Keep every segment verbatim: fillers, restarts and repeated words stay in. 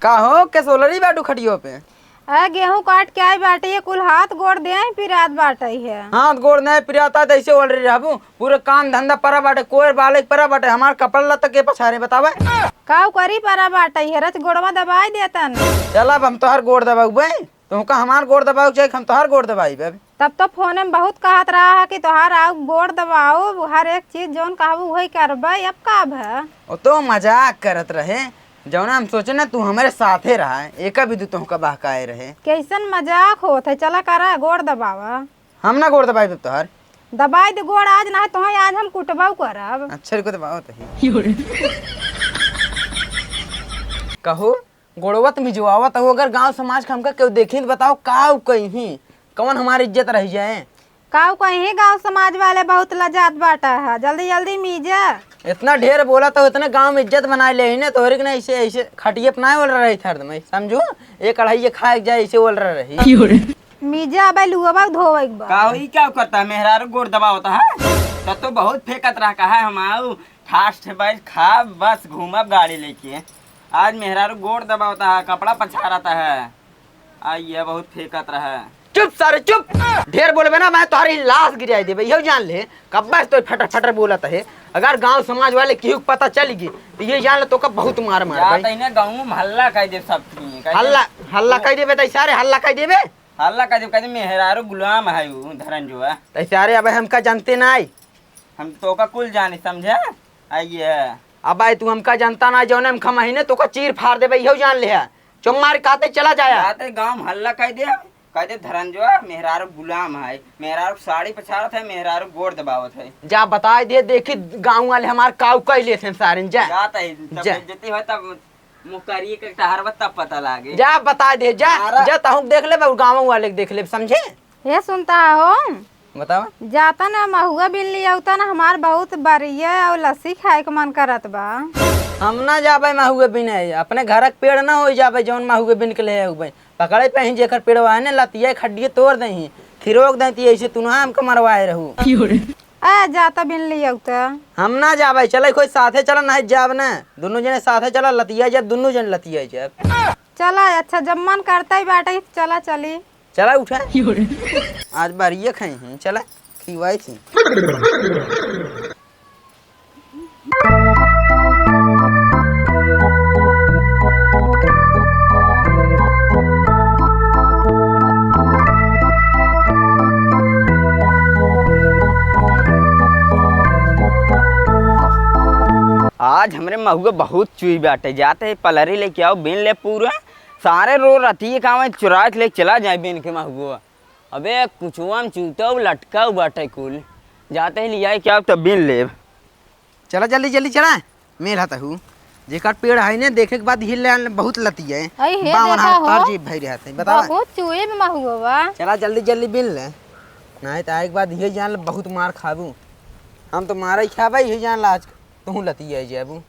का हो, के सोलरी बाटू खटियो पे? आ, गेहूं काट के आई बाटे, ये कुल हाथ गोड़ देह पिरात बाटे है। हाथ गोड़ नहीं पिराता, तो ऐसे ओलरी रहबू? पूरे काम धंधा परा बाटे, कोयर बाले के परा बाटे, हमार कपड़ा लत्ता के पछारे बतावे। काउ करी परा बाटे है, रच गोड़वा दबाई देता न। चल, अब हम तोहर गोड़ दबाउबे, तुमका हमार गोड़ दबावे के चाही, हम तोहर गोड़ दबाई बे। तब तो फोन में बहुत कहत रहा है कि तोहार आउ गोड़ दबाओ, हर एक चीज जौन कहबू वही करबे, अब का भा? वो तो मजाक करत रहे, जौन हम सोचे ना तू हमरे साथे रहा, एका भी तू तुमका बहकाए रहे। कैसन मजाक होत है, चला करा गोड़ दबावा। हम ना गोड़ दबाई तोहर। दबाई दे गोड़ आज, ना तो आज हम कुटबाऊ करब। अच्छा, रुको, दबाओ तही। कहो, गोड़वा त मिजवावत हो, अगर गांव समाज के हमका केहू देखी त बताओ, का उ कही, कौन हमार इज्जत रह जाए? का उ कही, गांव समाज वाले बहुत लजात बाटा है, जल्दी जल्दी मीजा। इतना ढेर बोला तो इतने गांव में इज्जत बनाए ले ही ना, तोहरे के ना ऐसे, ऐसे खटिए पे ना ओल रही थर्द में, समझू? एक कढ़ाई ये खाए के जाए, ऐसे ओल रही। मीजा अबे लुआबा धोवे के बा। का हो, ई का करता है? मेहरारू गोड़ दबावता है? तब तो बहुत फेंकत रहा, कहा हम आऊ, ठास ठे बैठ खा, बस घूमब गाड़ी लेके। आज मेहरारू गोड़ दबावता है, कपड़ा पछारता है। आ, ये बहुत फेंकत रहा है। चुप सारे, चुप। ढेर बोलबे ना, मैं तोहरी लाश गिराई देबे, यहू जान ले। कब्बा से तो फटर फटर बोलत है। अगर गांव समाज वाले केहू के पता चल गई, तो ये जान ले, तोका बहुत मार मार जा भाई। तैने गाँव में हल्ला कर दे सब। हल्ला, हल्ला कर देबे, तै सारे हल्ला कर देबे। हल्ला कर दे, कह दे, मेहरारू गुलाम है उ धरन जो है। तै सारे अब हमका जानते ना आई। हम तोका कुल जानी, समझे? आइए। अब आई तू हमका जानता ना, जौने हम खमहीने तोका चीर फाड़ देबे, यहू जान ले है। चुप मार, कहते चला जाया। जाते गाँव में हल्ला कह दे, कह दे, "धरंजवा, मेहरारू गुलाम है, मेहरारू साड़ी पछाड़त है, मेहरारू गोड़ दबावत है।" जा बताए दे, देखी गाँव वाले हमार काऊ कह लेते हैं सारे, जा। जात है, तब जा। बेइज्जती हो, तब मुकरी के टहरबा, तब पता लागे। जा बताए दे, जा, मारा। जा तहूँ देख ले, गाँव वाले के देख ले, समझे? ये सुनता हो, बतावा। जाता ना महुआ बिन लियाउता ना, हमार बहुत बरिया और लस्सी खाए के मन करत बा। हम ना जाबे महुआ बिने, अपने घर के पेड़ ना हो जाबे, जौन महुआ बिन के ले आउबे। पकड़े पे ही जेकर पेड़वा है ने, लतिया खड्डिए तोड़ दे ही, खिरोक दे ती, ऐसे तू ना हमके मरवाए रहू। ए, जाता बिन लियाउता। हम ना जाबे, चले कोई साथे चला, नहीं जाब ना, दोनों जने साथे चला, लतिया जाब, दोनों जने लतिया जाब। चला, अच्छा, जब मन करता ही बाटे, चला चली। चला उठा। आज बारिये खाई हैं, चला, खिवाई थी। आज हमरे महुआ बहुत चुई बाटे, जाते ही पलरी लेके आओ, बीन ले पूरा। सारे रो रतिये का मैं चुरा के ले चला जाए बीन के महुआ। अबे कुचुआ में चूतव लटकाव बाटे कुल, जाते ही लियाए के आओ तब बीन लेब। चला जल्दी जल्दी चला, मेल हतहू। जेकर पेड़ है ने, देखे के बाद हिल ले, बहुत लतिया है। अई हे बावन देखा हाथ हो, तार जीभ भई रहत है, बतावा। बहुत चुई में महुआ बा। चला जल्दी जल्दी बीन ले, नहीं तो आए के बाद ये जान ले बहुत मार खाबू। हम तो मारा ही खाबे, ये जान ला आज तू लतिया जाबू।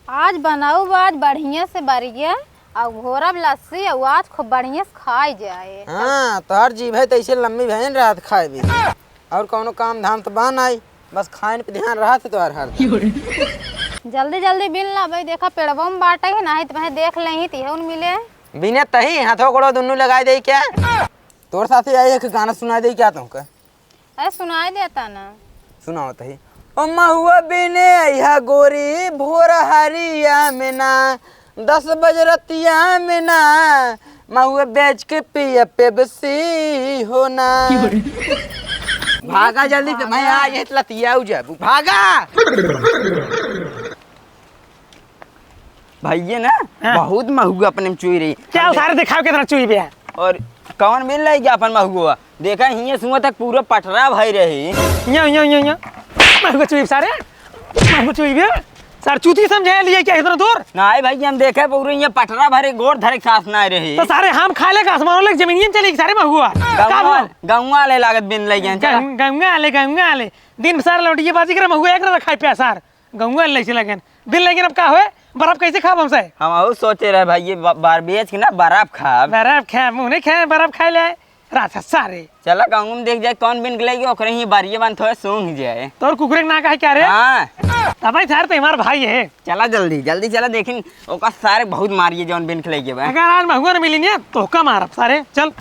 आज बनाऊ बा, आज बढ़िया से बरिया, अउ घोरब लस्सी, अउ आज खूब बढ़िया से खाई जाए। हाँ, तोहर जीभ है तैसे लम्बी भैन रात खाए भी। और कौनो काम धाम तो बा नाई, बस खाए पे ध्यान रहा थे तोहर हर। जल्दी जल्दी बिन ला भाई, देखा पेड़वा में बाटे है, नाही तो मैं देख ले ही तिहउन मिले। बिने तही हाथों गोड़ो दुन्नू लगाए दे क्या? तोर साथे आई एक गाना सुनाए दे क्या तुमका? अरे सुनाई देता ना। सुनाओ तही। ओ महुआ बिने अइहा गोरी भोर हरिया में ना, दस बज रतिया में ना, महुआ बेच के पिया पेप्सी हो ना। भागा जल्दी से, मैं आ ये लतिया उ जाबू, भागा। भैया ना, हाँ। बहुत महुआ अपने में चुई रही। क्या हम उधार देख- दिखाओ कितना चुई बे? और कौन मिल रही क्या अपन महुआ? देखा हिये सुआ तक पूरा पटरा भई रही। यो, यो, यो, यो। महुआ चुई सारे, महुआ चुई बे। सार चूती समझे लिए क्या इतना दूर? नहीं भाई, हम देखे पूरे ये पटरा भरे गोड़ धरे के साथ ना रही। तो सारे हम खा ले का आसमान ले जमीनियन चली सारे महुआ। का गंगा, बोल? गंगा ले लागत बिन ले गए। गंगा ले, गंगा ले। दिन सार लौटिए बाजी करे महुआ एक ना खाए प्यासार। गंगा ले चला गए। बिन लेकिन अब का होए? बर्फ कैसे खाब हमसे? हम अहू सोचे रहे भाई, ये ब-, बार बेच के ना बर्फ खाब। बर्फ खाब, मुँह नहीं खाए, बर्फ खाए ले। रात है सारे। चला गाँव में देख जाए, कौन बिन के लेगी, ओकरे ही बारिये बंद होए, सूंघ जाए। तोर कुकुरे के ना कहे क्या रे? हाँ। तबे सारे तो हमार भाई है। चला जल्दी, जल्दी चला, देखिन ओका सारे बहुत मारिए जौन बिन खिलाई के बा। अगर आज महुआ न मिली ना, तोहका मारब सारे, चल।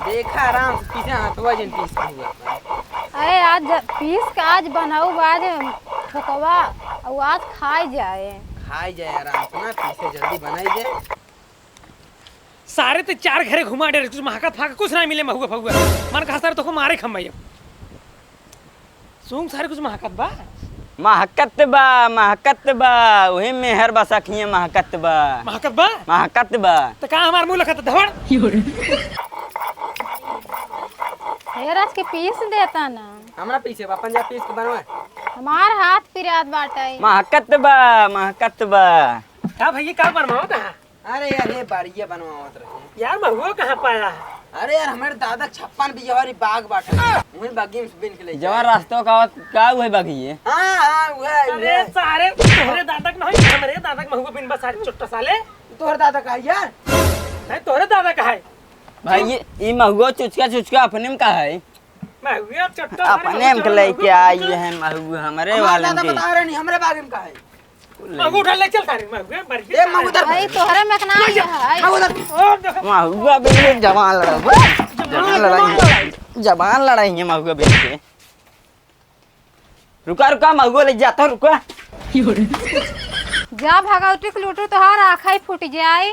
देखा आराम से पीछे हथवा जिन पीस के हुआ। अरे आज ज-, पीस के आज बनाऊ, आज ठोकवा, और आज खाई जाए। खाई जाए आराम से ना, पीसे जल्दी बनाई जाए। सारे ते चार घरे घुमा डरे, कुछ महकत फाकत कुछ ना मिले, महुआ फहुआ। मन कहा सारे तोको मारे खम्बा ये। सूंघ सारे कुछ महकत बा? महकत बा, महकत बा, वही मेहर बसा खिए महकत बा। महकत बा? महकत बा। तो का हमार मुंह लखत धड़? हे राज के पीस देता ना। हमरा पीसे बा, अपन जा पीस के बनवा। हमार हाथ पिरात बाटे। महकत बा, महकत बा। का भैया का बनवाओ ता? अरे यार, ये बाड़िया बनवावत रहे। यार, महुआ कहाँ पाया है? अरे यार, हमारे दादा छप्पन बिजहरी बाग बाटे, वही बागी में से बिन के ले जवान जाए। रास्तों का, का हुए बागी है? हाँ, हाँ, वह, अरे वह। सारे, तोहरे दादा के नहीं, हमरे दादा के महुआ बिन बा सारे चुट्टा साले। तोहरे दादा का है यार? नहीं, तोहरे दादा का है। भाई, ये, ये महुआ चुचका, चुचका अपने में का है? महुआ चुट्टा सारे अपने में महुआ के लेके चुट्टा आई महुआ। है महुआ, हमरे हमारे वाले दादा के। बता रहे नहीं, हमरे बाग में का है? मगू उठा ले चल तारी मगू, मर गई। ए, मगू उधर। भाई, तोहरे में इतना ही है। मगू उधर। और देखो। महुआ बिल्कुल जबान लड़ाई, जबान लड़ाई, जबान लड़ाई है महुआ बिल्कुल। रुका, रुका, महुआ ले जाता हूँ, रुका। जा भगौती के लूटू, तोहार आँख ही फूट जाई।